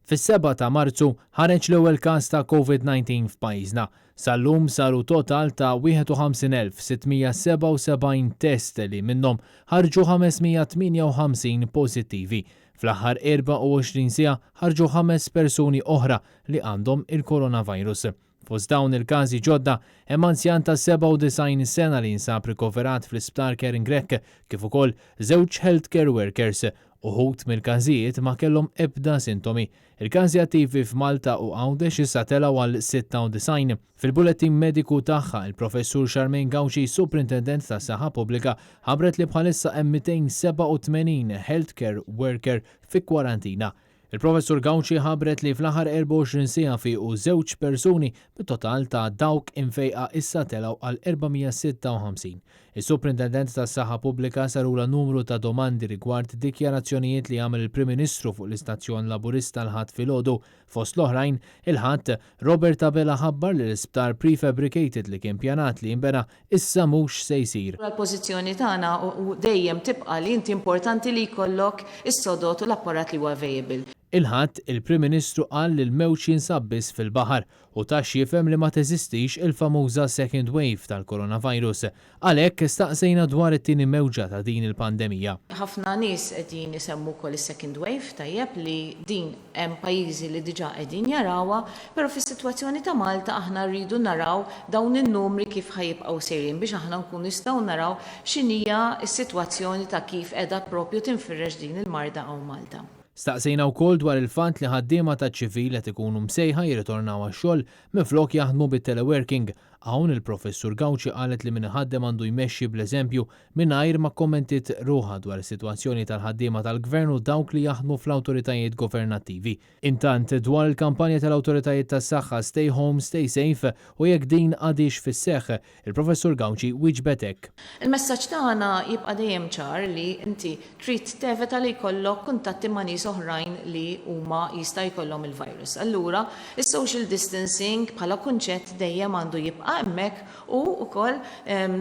Fis-7 ta' Marzu ħareġ l-ewwel każ ta' Covid-19 f'pajjiżna. Sal-lum saru total ta' 51,677 test li minnhom ħarġu 558 pożittivi. Fl-aħħar 24 siegħa ħarġu ħames persuni oħra li għandhom il-coronavirus. Fost dawn il-każi ġodda hemm anzjan ta' 97 sena li jinsab rikoverat fl-Isptar Karen Grech kif ukoll żewġ healthcare workers. Uħud mill-każijiet ma kellhom ebda sintomi. Il-każi attivi f'Malta u Għawdex issa telgħu għal 96. Fil-bullettin mediku tagħha, il-Professur Charmaine Gauci, Suprintendent tas-Saħħa Pubblika, ħabbret li bħalissa hemm 287 healthcare worker fi kwarantina. Il-Professur Gauci ħabbret li fl-aħħar 24 siegħa fiequ żewġ persuni bit-total ta' dawk imfejqa issa telgħu għal 456. Is-Suprintendent tas-Saħħa Pubblika sarulha numru ta' domandi rigward dikjarazzjonijiet li għamel il-Prim Ministru fuq l-istazzjon Laburista l-Ħadd filgħodu. Fost l-oħrajn, il-Ħadd, Robert Abela ħabbar li l-isptar prefabricated li kien pjanat li jinbena issa mhux se jsir. L-pożizzjoni tagħna u dejjem tibqa' li inti importanti li jkollok is-sodod u l-apparat li huwa available. Il-Ħadd, il-Prim Ministru qal li l-mewġ jinsab biss fil-baħar u ta x'jifhem li ma teżistix il-famuża second wave tal-coronavirus. Għalhekk, staqsejna dwar it-tieni mewġa ta' din il-pandemija. Ħafna nies qegħdin isemmu wkoll is-second wave, tajjeb li din Hemm pajjiżi li diġà qegħdin jarawha, però fis-sitwazzjoni ta' Malta aħna rridu naraw dawn in-numri kif ħa jibqgħu sejrin biex aħna nkunu nistgħu naraw x'inhija s-sitwazzjoni ta' kif qiegħda proprju tinfirex din il-marda hawn Malta. Staqsejna wkoll dwar il-fatt li ħaddiema taċ-ċivil qed ikunu msejħa jirritornaw għax-xogħol minflok jaħdmu bit-teleworking. Hawn il-Professur Gauci qalet li min iħaddem għandu jmexxi bl-eżempju mingħajr ma kkommentiet ruħha dwar is-sitwazzjoni tal-ħaddiema tal-Gvern u dawk li jaħdmu fl-awtoritajiet governattivi. Intant, dwar il-kampanja tal-awtoritajiet tas-saħħa Stay Home, Stay Safe u jekk din għadhiex fis-seħħ, il-Professur Gauci wieġbet hekk. Il-messaġġ tagħna jibqa' dejjem ċar li inti trid tevita li jkollok kuntatti ma' nies oħrajn li huma jista' jkollhom il-virus. Allura, is-social distancing bħala kunċett dejjem għandu jibqa' hemmhekk U wkoll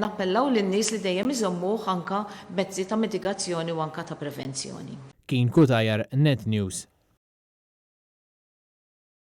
nappellaw lin-nies li dejjem iżommuh anke b'mezzi ta' mitigazzjoni u anke ta' prevenzjoni. Keen Cutajar, Net News.